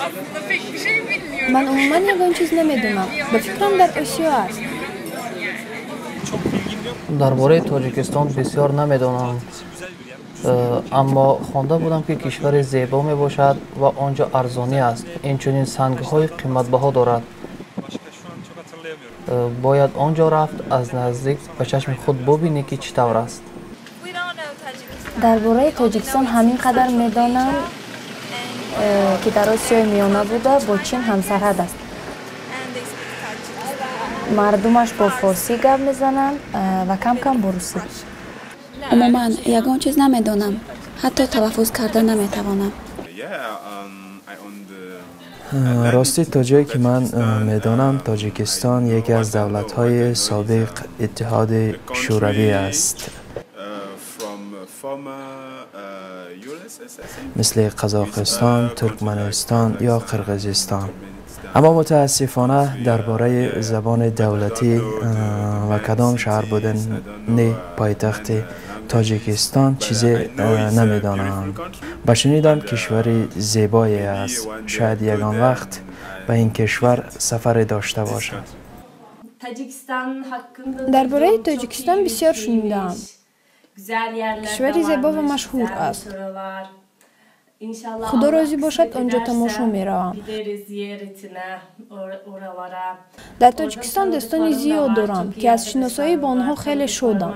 Aslında pek bir şey bilmiyorum. Ман умуман ягон чиз намедонам. Ба фикрам, дар Осиё аст. Дар бораи Тоҷикистон бисёр намедонам, аммо хонда будам, ки кишвари зебо мебошад ва он ҷо арзонӣ аст, инчунин сангҳои қиматбаҳо дорад. Бояд он ҷо рафт, аз наздик ба чашми худ бубинӣ, ки чӣ тавр аст. Дар бораи Тоҷикистон ҳамин қадар медонам, ки дар Осиёи Миёна буда, бо Чин ҳамсарҳад аст. Мардумаш бо форсӣ гап мезананд ва кам кам бо русӣ. Умуман ягон чиз намедонам, ҳатто талаффуз карда наметавонам. Ростӣ, то ҷое ки ман медонам, Тоҷикистон яке аз давлатҳои собиқ Иттиҳоди Шӯравӣ аст, мисли Қазоқистон, Туркманистон ё Қирғизистон. Аммо мутаассифона дар бораи забони давлатӣ ва кадом шаҳр будани пойтахти Тоҷикистон чизе намедонам. Ба шунидам, кишвари зебое аст. Шояд ягон вақт ба ин кишвар сафаре дошта бошам. Дар бораи Тоҷикистон бисёр шунидаам. Кишвари зебо ва машҳур аст. Худо розӣ бошад, он ҷо тамошо меравам. Дар Тоҷикистон дӯстони зиёд дорам, ки аз шиносоӣ бо онҳо хеле шодам.